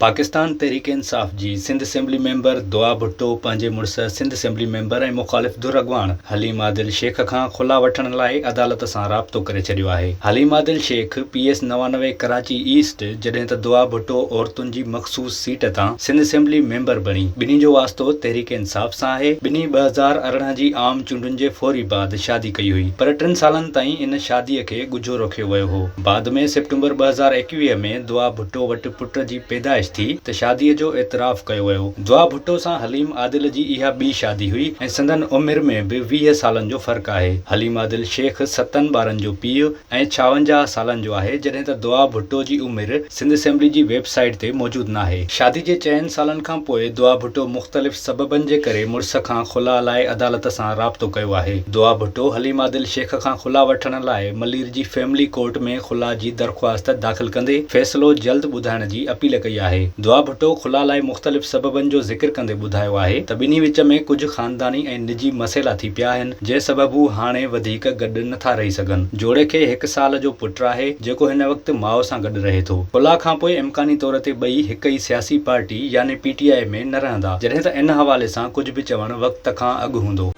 پاڪستان تحريڪ انصاف جي Sindh assembly member دعا ڀٽو پنهنجي مڙس سنڌ اسيمبلي ميمبر ۽ مخالف ڌر اڳواڻ حليم عادل شيخ کان خلع وٺڻ لاء عدالت سان رابطو ڪري ڇڏيو آهي. Halim Adil Shaikh P S 99 Karachi East جڏهن ته دعا ڀٽو عورتن جي مخصوص سيٽ تان سنڌ اسيمبلي ميمبر بڻي. ٻنهي جو واسطو تحريڪ انصاف سان آهي. ٻنهي 2018 جي عام چونڊن جي فوري بعد شادي ڪئي هئي پر ٽن سالن تائين ان شادي کي ڳجهو رکيو ويو هو. بعد ۾ سيپٽمبر 2021 ۾ دعا ڀٽو وٽ پٽ جي پيدائش ٿي ته شاديء جو اعتراف ڪيو ويو. دعا ڀٽو سان حليم عادل جي اها ٻي شادي هئي ۽ سندن عمر ۾ به 20 سالن جو فرق آهي. حليم عادل شيخ ستن ٻارن جو پيء ۽ 56 سالن جو آهي جڏهن ته دعا ڀٽو جي عمر سنڌ اسيمبلي جي ويب سائيٽ تي موجود ناهي. شادي جي چئن سالن کان پوء دعا ڀٽو مختلف سببن جي ڪري مڙس کان خلع لاء عدالت سان رابطو ڪيو آهي. دعا ڀٽو حليم عادل شيخ کان خلع وٺڻ لاء ملير جي فيملي ڪورٽ ۾ خلع جي درخواست داخل ڪندي فيصلو جلد ٻڌائڻ جي اپيل ڪئي آهي. دعا ڀٽو خلع لاء مختلف سببن جو ذڪر ڪندي ٻڌايو آهي ته ٻنهي وچ ۾ ڪجهه خانداني ۽ نجي مسئلا ٿي پيا آهن جنهن سبب هو هاڻي وڌيڪ گڏ نٿا رهي سگهن. جوڙي کي هڪ سال جو پٽ آهي جيڪو هن وقت ماء سان گڏ رهي ٿو. خلع کانپوء امڪاني طور تي ٻئي هڪ ئي سياسي پارٽي يعني پي ٽي آء ۾ نه رهندا جڏهن ته ان حوالي سان ڪجهه به چوڻ وقت کان اڳ هوندو.